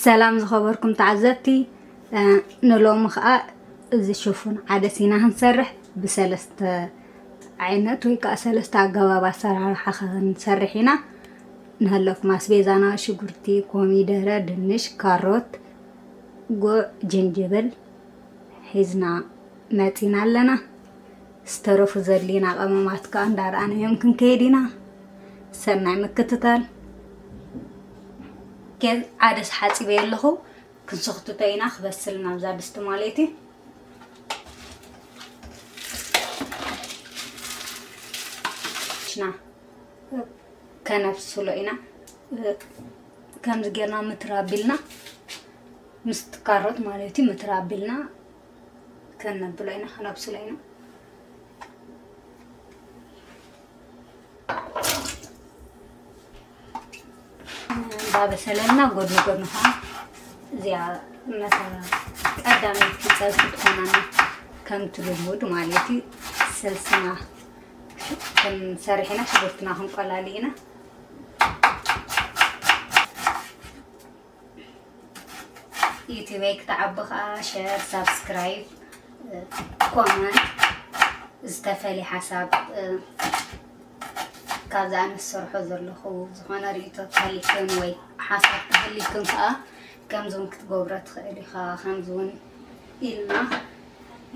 ሰላም ዝኸበርኩም ተዓዘብቲ፣ እ፣ ንሎሚ ኸኣ እዚ ሽፉን ዓደስ ኢና ክንሰርሕ። ብሰለስተ ዓይነት ወይ ከኣ ሰለስተ ኣገባብ ኣሰራርሓ ክንሰርሕ ኢና። ንሀለፍኩም ኣስቤዛና ሽጉርቲ፣ ኮሚደረ፣ ድንሽ፣ ካሮት፣ ጉዕ፣ ጅንጅብል ሒዝና መጺና ኣለና። ዝተረፉ ዘድልዩና ቀመማት ከኣ እንዳረኣናዮም ክንከይድ ኢና። ሰናይ ምክትታል። ከ-፣ ዓደስ ሓጺበ ኣለኹ። ክንስኽትቶ ኢና፣ ክበስል ናብዛ ድስቲ ማለት እዩ። ሽና ከነብስሎ ኢና። ከምዚ ጌርና ምትር ኣቢልና፣ ምስቲ ካሮት ማለት እዩ፣ ምትር ኣቢልና ከነብሎ ኢና፣ ከነብስሎ ኢና። እንዳበሰለልና ጎድኒ ጎድኑ ኸዓ እዚኣ መታ ቀዳመይቲ ፀብሒ ትኾነና፣ ከምቲ ልሙድ ማለት እዩ። ስልስና ክንሰርሕ ኢና፣ ሽጉርትና ክንቆላሊ ኢና። ዩቲዩበይ ክትዓቢ ኸዓ ሸር፣ ሳብስክራይብ፣ ኮመንት፣ ዝተፈልየ ሓሳብ፣ ካብዛ ኣነ ዝሰርሖ ዘለኹ ዝኾነ ርእይቶ ተሃሊክን ወይ ሓሳብ ተሃሊክን ከኣ ከምዚ እውን ክትገብሮ ትኽእል ኢኻ። ከምዚ እውን ኢልና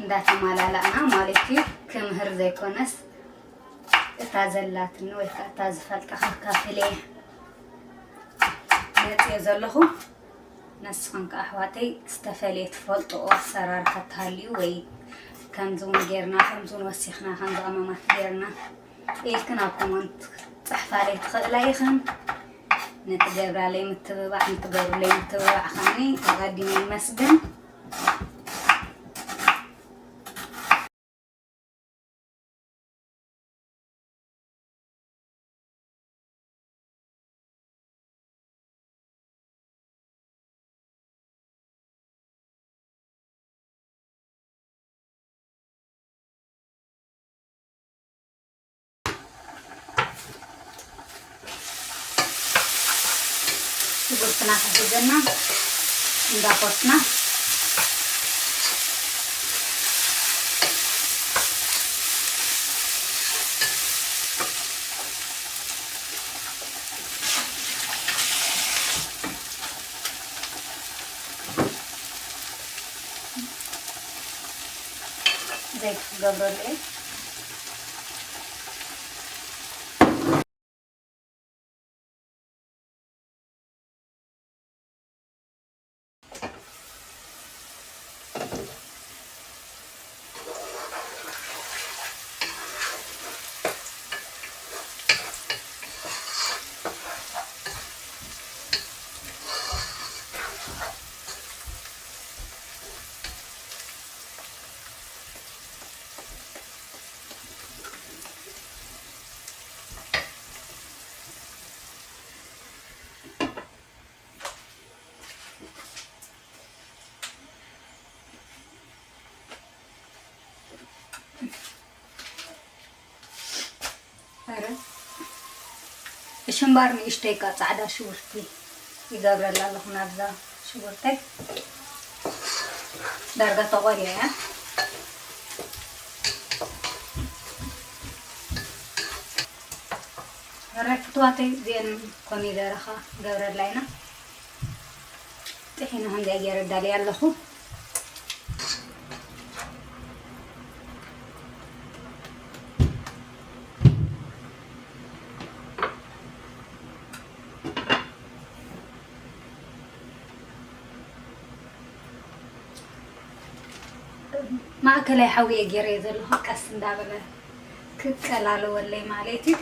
እንዳተማላላእና ማለት እዩ። ክምህር ዘይኮነስ እታ ዘላትኒ ወይ ከዓ እታ ዝፈልጣ ከካፍል እየ መፅየ ዘለኹ። ንስኽን ከዓ ኣሕዋተይ ዝተፈለየ ትፈልጥኦ ኣሰራርሓ ተሃልዩ ወይ ከምዚ እውን ጌርና፣ ከምዚ እውን ወሲኽና፣ ከምዚ ቀመማት ጌርና ኢልክን ኣብ ኮመንት ፅሕፋለይ ትኽእላ ኢኽን። ንትገብራለይ ምትብባዕ፣ ንትገብሩለይ ምትብባዕ ከዓኒ ኣቐዲመ ይመስግን። ሽጉርትና ሒዝና እንዳኾስና ዘይት ክገብረሉ እየ። ኧረ፣ እሽምባር ንእሽተይ ቃ ጻዕዳ ሽጉርቲ ይገብረላ ኣለኹ ናብዛ ሽጉርተይ። ዳርጋ ተቖልያ እያ። ኧረ ፍትዋተይ፣ እዚአን ኮሚደረ ኸ ገብረላ ኢና። ጥሒነ ከምዚኣ ገይረ ኣዳልየ ኣለኹ። ማእከላይ ሓዊ እየ ገይረዮ ዘለኹ፣ ቀስ እንዳበለ ክቀላለወለይ ማለት እዩ።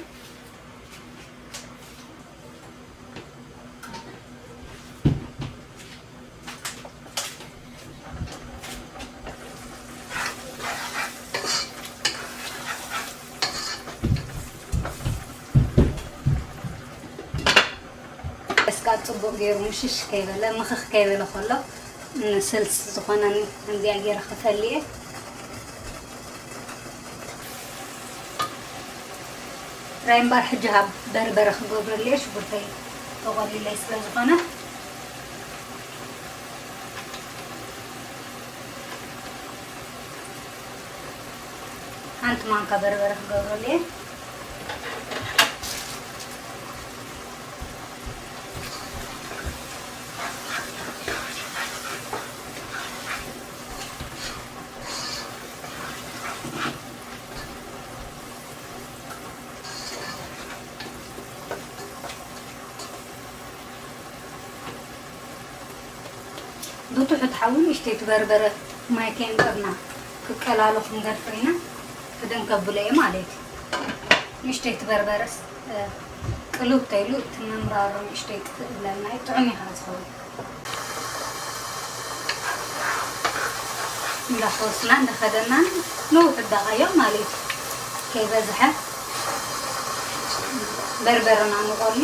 እስካ ጽቡቅ ገይሩ ምሽሽ ከይበለ፣ ምኽኽ ከይበለ ከሎ፣ ንስልሲ ዝኾነኒ ከምዚኣ ገይረ ክፈሊ እየ። ራይ እምበር ሕጂ ካብ በርበረ ክገብረሉ እየ፣ ሽጉርተይ ተቆሊለይ ስለ ዝኾነ። ሓንቲ ማንካ በርበረ ክገብረሉ እየ። ብትሑት ሓዊ ንእሽተይ ትበርበረ ማይ ከየንቀርና ክቀላሎ ክንገድፎ ኢና። ክድን ከብሎ እየ ማለት እዩ። ንእሽተይ ትበርበረስ፣ እ፣ ቅልው ተይሉ እቲ ምምራሩ ንእሽተይ ጥፍእ እብለልና እዩ። ጥዑም እዩ ከዓ ዝኸውን። እንዳፈወስና እንዳኸደናን ንውሕድ ደቓይቕ ማለት እዩ። ከይበዝሐ በርበረና ንቖሊ።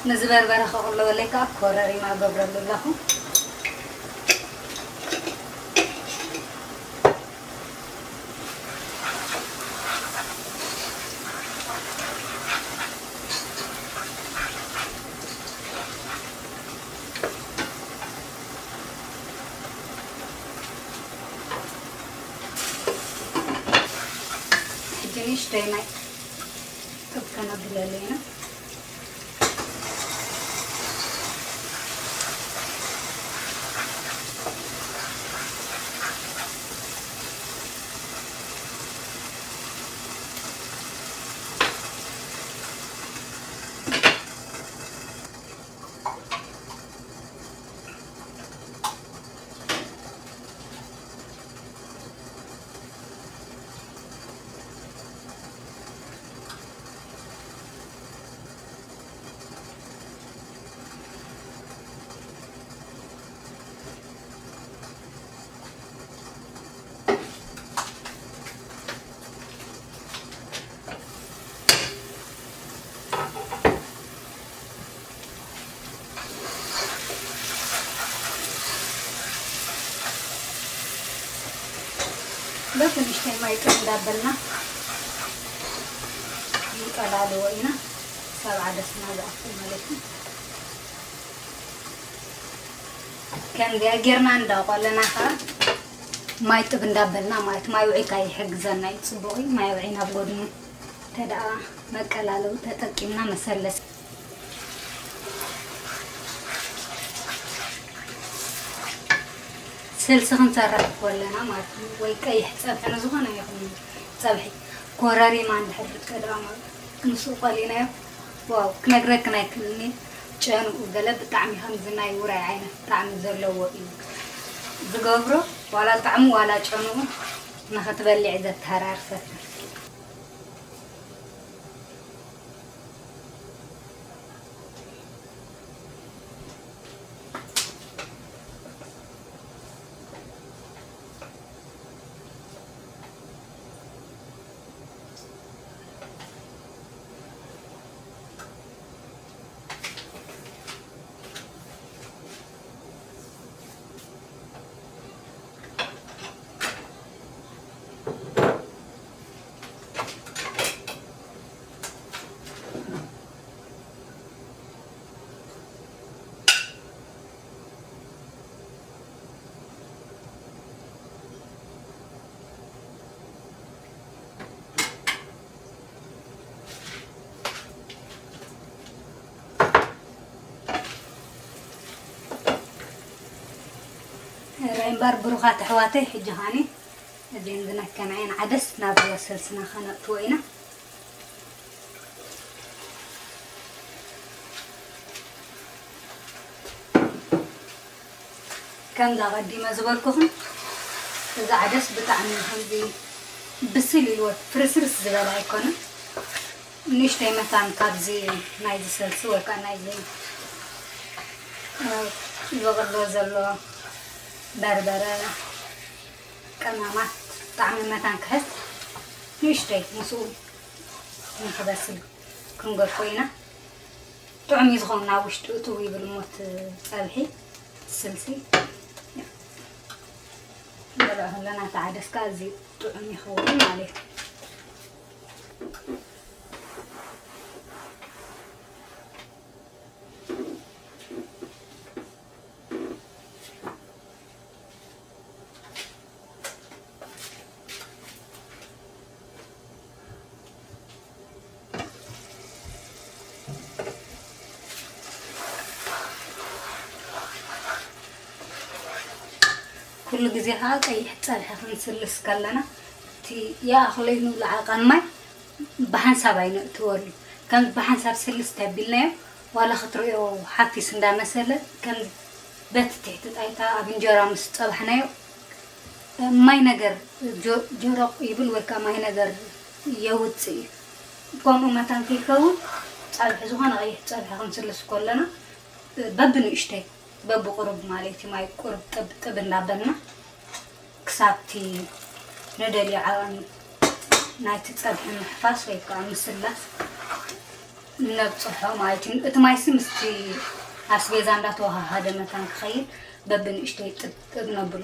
ነዚ በርበረ ከቕለወለይ ከዓ ኮረሪማ ገብረሉ ኣለኹ። ሕጂ ንእሽተይ ማይ ጥብ ከነብለሉ ኢና። በብንእሽተይ ማይ ጥብ እንዳበልና ንጠላልዎ ኢና። ክሳብ ዓደስና ዝኣክል ማለት እዩ። ከምዚኣ ጌርና እንዳቆለና ከዓ ማይ ጥብ እንዳበልና ማለት፣ ማይ ውዒካ ይሕግዘና እዩ፣ ፅቡቕ እዩ። ማይ ውዒ ናብ ጎድኑ እንተ ደኣ መቀላለዊ ተጠቂምና መሰለስ ስልሲ ክንሰርሕ ከለና ማለት እዩ፣ ወይ ቀይሕ ፀብሒ፣ ንዝኾነ ይኹን ፀብሒ ኮረሪማ እንድሕር ከደኣ ማለት እዩ። ምስኡ ቆሊናዮ፣ ዋው፣ ክነግረክን ኣይክእልን እየ። ጨንኡ ገለ ብጣዕሚ ከምዚ ናይ ውራይ ዓይነት ጣዕሚ ዘለዎ እዩ ዝገብሮ። ዋላ ጣዕሙ ዋላ ጨንኡ ንኽትበልዕ ዘተሃራርሰካ። ራይ እምበር ብሩኻት ኣሕዋተይ፣ ሕጂ ኸኣኒ እዚን ዝነከናየን ዓደስ ናብ ስልስና ከነእትዎ ኢና። ከምዛ ቀዲመ ዝበልኩኹም፣ እዚ ዓደስ ብጣዕሚ ከምዚ ብስል ኢልዎ ፍርስርስ ዝበለ ኣይኮነን። ንእሽተይ መታን ካብዚ ናይዚ ሰልሲ ወይ ከዓ ናይዚ፣ እ፣ ዝቕሎ ዘሎ በርበረ፣ ቀማማት፣ ጣዕሚ መታን ክሕዝ ንእሽተይ ምስኡ ንክበስል ክንገድፎ ኢና። ጥዑም እዩ ዝኸውን፣ ናብ ውሽጡ እትው ይብል እሞ እቲ ጸብሒ ስልሲ ንበልዖ ከለና፣ እቲ ዓደስ ከኣ ኣዝዩ ጥዑም ይኸውን ማለት እዩ። ኩሉ ግዜ ከዓ ቀይሕ ፀብሒ ክንስልስ ከለና፣ እቲ ይኣኽሎ እዩ ንብሎ ዓቐን ማይ ብሓንሳብ ኣይነእትወሉ። ከም ብሓንሳብ ስልስ ተቢልናዮ፣ ዋላ ክትርእዮ ሓፊስ እንዳመሰለ፣ ከም በቲ ትሕቲ ጣይታ ኣብ እንጀራ ምስ ፀባሕናዮ፣ ማይ ነገር ጆ-፣ ጆሮቕ ይብል ወይ ከዓ ማይ ነገር የውፅእ እዩ። ከምኡ መታን ከይከውን፣ ፀብሒ፣ ዝኾነ ቀይሕ ፀብሒ ክንስልስ ከለና፣ በብንእሽተይ፣ በብቁሩብ ማለት እዩ፣ ማይ ቁሩብ ጥብ ጥብ እንዳበልና፣ ክሳብቲ ንደልዮ ዓቐን ናይቲ ፀብሒ ምሕፋስ ወይ ከዓ ምስላስ ነብፅሖ ማለት እዩ። እቲ ማይሲ ምስቲ ኣስቤዛ እንዳተወሃሃደ መታን ክኸይድ፣ በብንእሽተይ ጥብ ጥብ ነብሎ።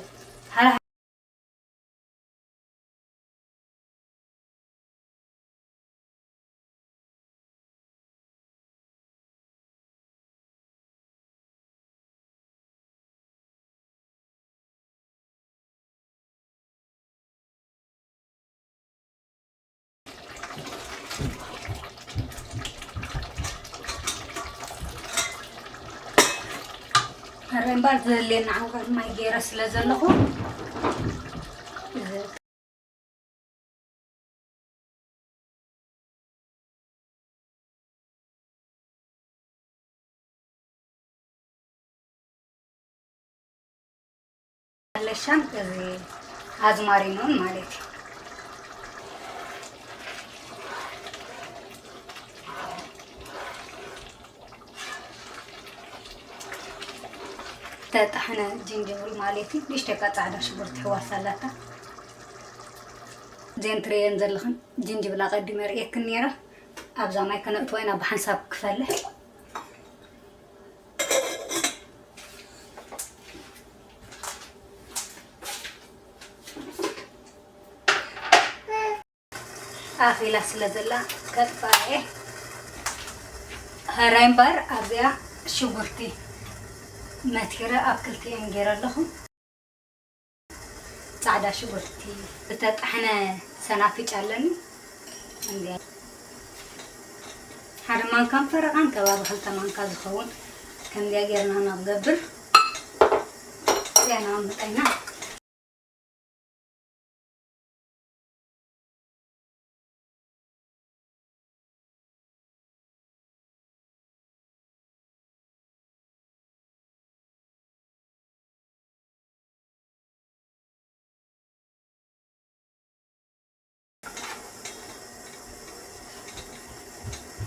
ኣረ እምበኣር ዘድልየና ዓንኳር ማይ ገይረ ስለ ዘለኹ፣ ኣለሻን እዚ ኣዝማሪኖን ማለት እዩ። ተጣሕነ ጅንጅብል ማለት እዩ። ንእሽተይ እኳ ጻዕዳ ሽጉርቲ ሕዋስ ኣላታ። እዘን ትርእየን ዘለኽን ጅንጅብል ኣቐዲመ ርእየክን ነይረ። ኣብዛ ማይ ከነእትዋ ኢና ብሓንሳብ ክፈልሕ። ኣኺላ ስለ ዘላ ከጥፍኣ እየ። ሀራይ እምበር ኣብዚኣ ሽጉርቲ መቲረ ኣብ ክልቲኤን ገይረ ኣለኹ። ጻዕዳ ሽጉርቲ ዝተጣሕነ ሰናፍጭ ኣለኒ። እንዲያ ሓደ ማንካን ፈረቓን ከባቢ ክልተ ማንካ ዝኸውን ከምዚኣ ጌርና ኢና ንገብር። እዚኣ ነቐምጣ ኢና።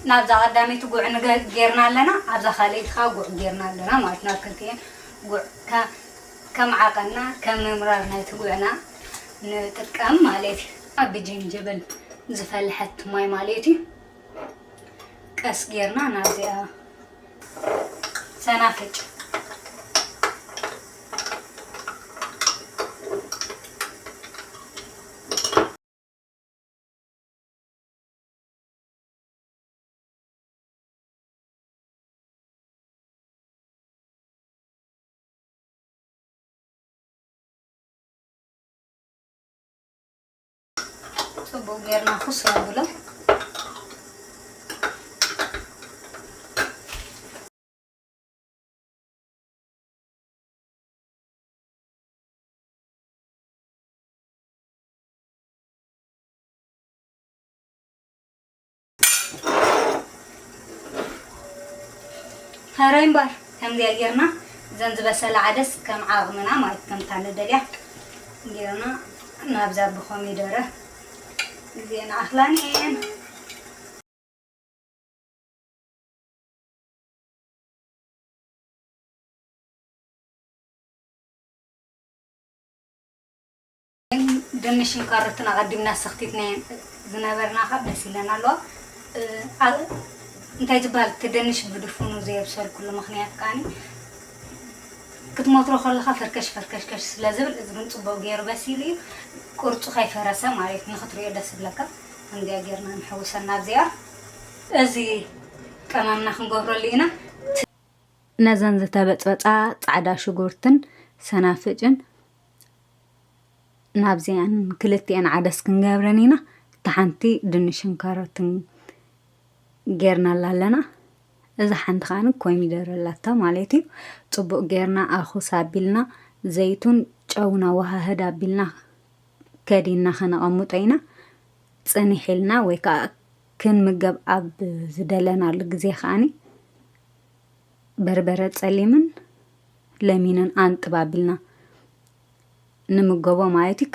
ናብዛ ቀዳመይቲ ጉዕ ንገ-፣ ጌርና ኣለና፣ ኣብዛ ካልኣይቲ ከዓ ጉዕ ጌርና ኣለና ማለት፣ ናብ ክልቲኤን ጉዕ ከ-፣ ከም ዓቐንና፣ ከም ምምራር ናይቲ ጉዕና ንጥቀም ማለት እዩ። ብጅንጅብል ዝፈልሐት ማይ ማለት እዩ። ቀስ ጌርና ናብዚኣ ሰናፍጭ። ጽቡቕ ጌርና ኩስ ነብሎ። ሀረይ እምበር ከምዚኣ ጌርና፣ እዘን ዝበሰላ ዓደስ ከም ዓቕምና ማለት ከምታ ንደልያ ጌርና፣ ናብዛ ብኮሚደረ ግዜ ንኣኽላን እየን። ድንሽን ካሮትን ኣቐዲምና ሰኽቲትና ዝነበርና ካብ ደስ ኢለና ኣለዋ። እ፣ ኣ-፣ እንታይ ዝበሃል፣ እቲ ድንሽ ብድፉኑ ዘየብሰልኩሉ ምኽንያት ከኣኒ፣ ክትሞትሮ ከለኻ ፈርከሽ ፈርከሽከሽ ስለ ዝብል፣ እዚ ግን ጽቡቕ ገይሩ በሲሉ እዩ። ቅርጹ ከይፈረሰ ማለት፣ ንኽትሪኦ ደስ ዝብለካ። እንዲያ ጌርና ንሕውሰና ኣብዚኣ። እዚ ቀመምና ክንገብረሉ ኢና። ነዘን ዝተበጽበጻ ጻዕዳ ሽጉርትን ሰናፍጭን ናብዚኣን ክልቲኤን ዓደስ ክንገብረን ኢና። እታ ሓንቲ ድንሽን ካሮትን ጌርናላ ኣለና። እዛ ሓንቲ ከኣ ኮሚደረ ኣላታ ማለት እዩ። ጽቡቕ ጌርና ኣኹስ ኣቢልና ዘይቱን ጨውና ወሃህድ ኣቢልና ከዲና ከነቐምጦ ኢና። ጽንሕ ኢልና ወይ ከዓ ክንምገብ ኣብ ዝደለናሉ ግዜ ከዓኒ በርበረ ጸሊምን ለሚንን ኣንጥብ ኣቢልና ንምገቦ ማለት እዩ።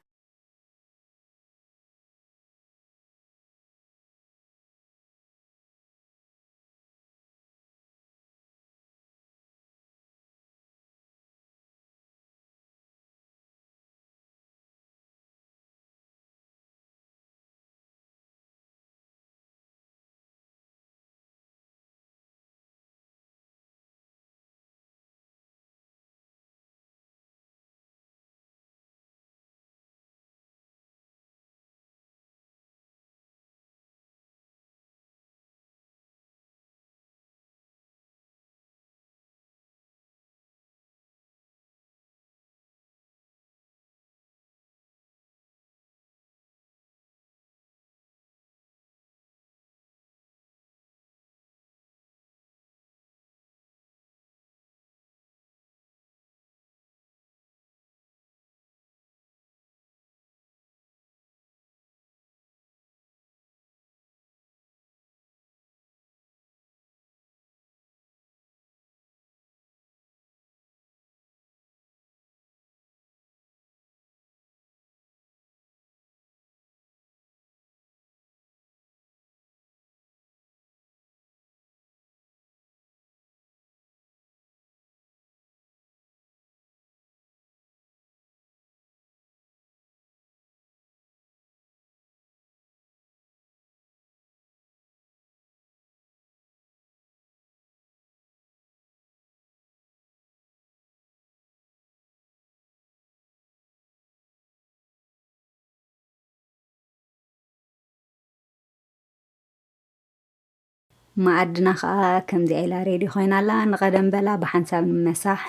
መኣድና ከዓ ከምዚኣ ኢላ ሬዲ ኮይና ኣላ። ንቐደም በላ ብሓንሳብ ንምሳሕ።